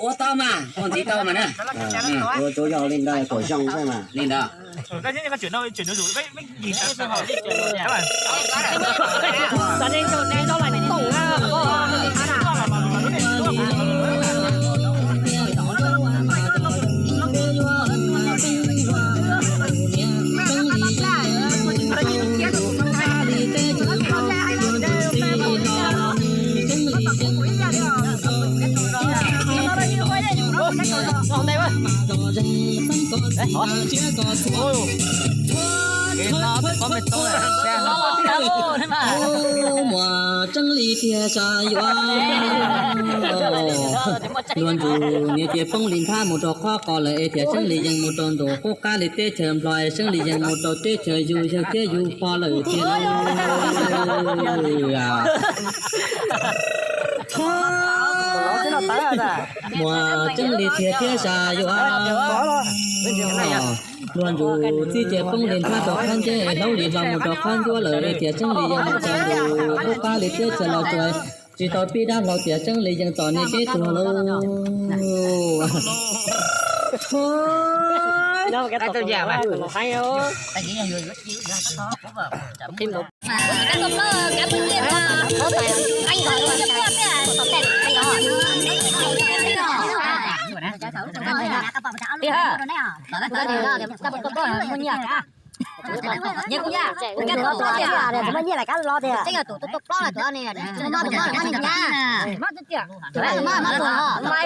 Ua tau mas, ua ntxiv tau mas na. Ua tau yog li ntawd kom zoo xwb mas li ntawd. Muaj tseeb li tiag sas yuav luag ntus niam ces poob li nthab mus rau qhov qos lawm es tias Seeb Lis Yees mus rau ntu qub qab li teb chaws Nplog, Seeb Lis Yees mus rau teb chaws yus yawg thiab yus pog lawm tiag. Muaj tseeb li tiag thiab sas yuav luag ntus txij ces poob li nthab rau qhov nceb, hlaub li hlo mus rau qhov ncauj lawm es tias Seeb Lis Yees mus rau ntu qub qab li teb chaws los tsuas tsis tau pib dab hlau tias Seeb Lis Yees txom nyem peb tuag lauj. Nyiaj kuj yaj, kuv kab tuaj tiag, tseeb yog tus tuaj tuaj plob lawm tus ne, muab tuaj, muab tuaj, muab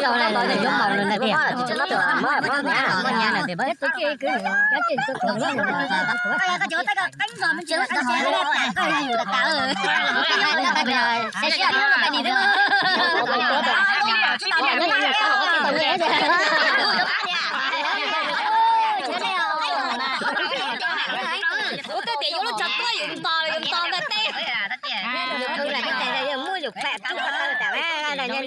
zaus na, yuav maus lawm ntag tiag, muab, muab, muab, muab nyab lawm tiag. Ua tej tias yuav lub tsho tuaj yus ntos, yus ntos ntawm teb. Muab yus plam tsuj tau tam no ne.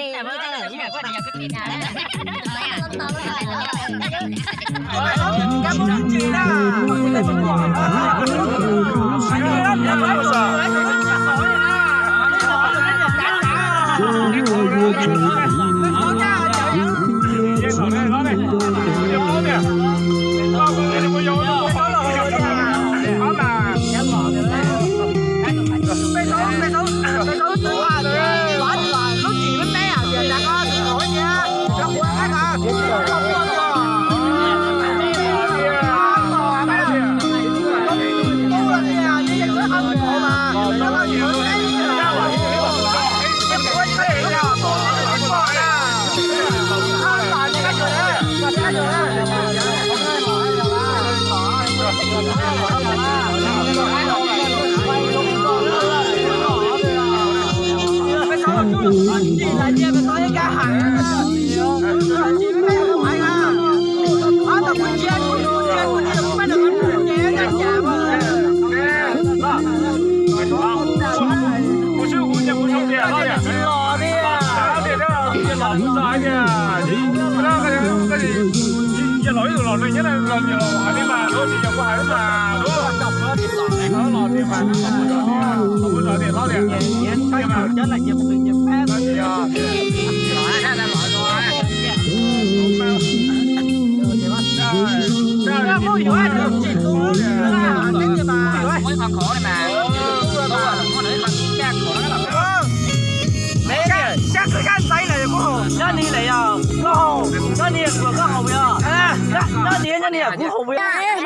Nyob ni lawm yog koj haus, nyob ni kuv koj haus yog, nyob ni nyob ni kuv haus yog.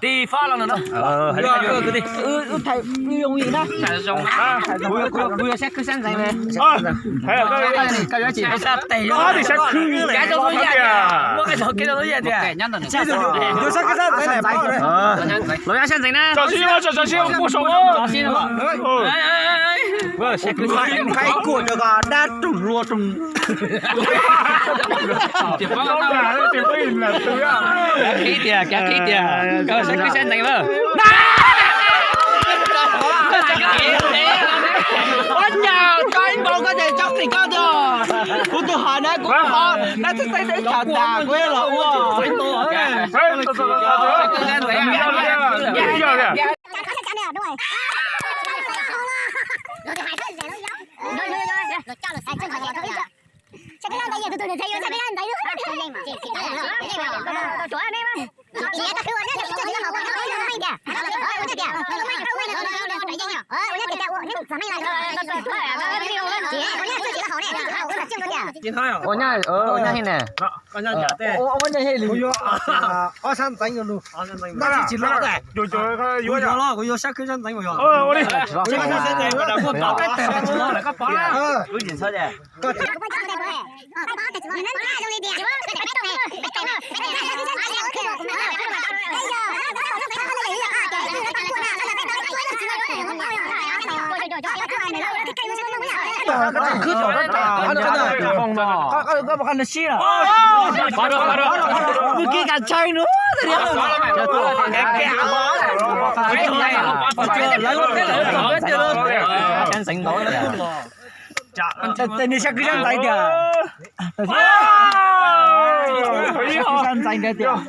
Tiv fab los no. Hais li, kuv tiv. Kuv yog sab khwb sab ntxeev. Koj yuav sab khwb, muab koj sab khwb sab ntxeev tiag. Los yog sab ntxeev na. Tso sib, tso sib, muaj saum. Qhib tiag, qhib tiag. Koj sab khwb sab ntxeev lawm. Ua cas tso ib npaus koj ces tso qis koj tiag. Kuv tus hov na, kuv tus hov na, txaij txaij txaij tham tas kuv los ua. Ua nyab, ua nyab heev ne. Ua nyab heev li. Ob sab ntxeev, kuv yuav sab khwb sab ntxeev mus yog. Khwb, koj puas qhov nws sib na? Mus kis kam tshee nua. Tej nws sab khwb sab ntxeev tiag. Sab khwb sab ntxeev ntawd tiag.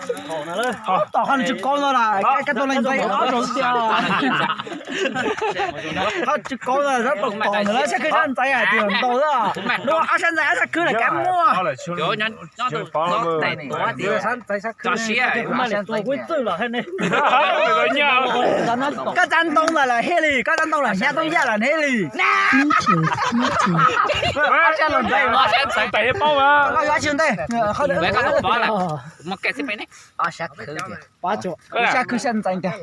Tom qhov nws tsis kauv no las, kab tau leej ntxeev ob zaug tiag. Qhov tsis kauv no sab tom tom ntawd sab khwb sab ntxeev hais tias ntau lawm. Lub ob sab ntxeev ob sab khwb lawm kab muaj. Koj tsav ntoo ntawd lawm hiaj li, koj tsav ntoo lawm hnyav toob yaj lawm hiaj li. Sab ntxeev tes paub mas. Koj yuav tsis ntej. Sab khwb sab ntxeev tiag. Sab khwb sab ntxeev tiag.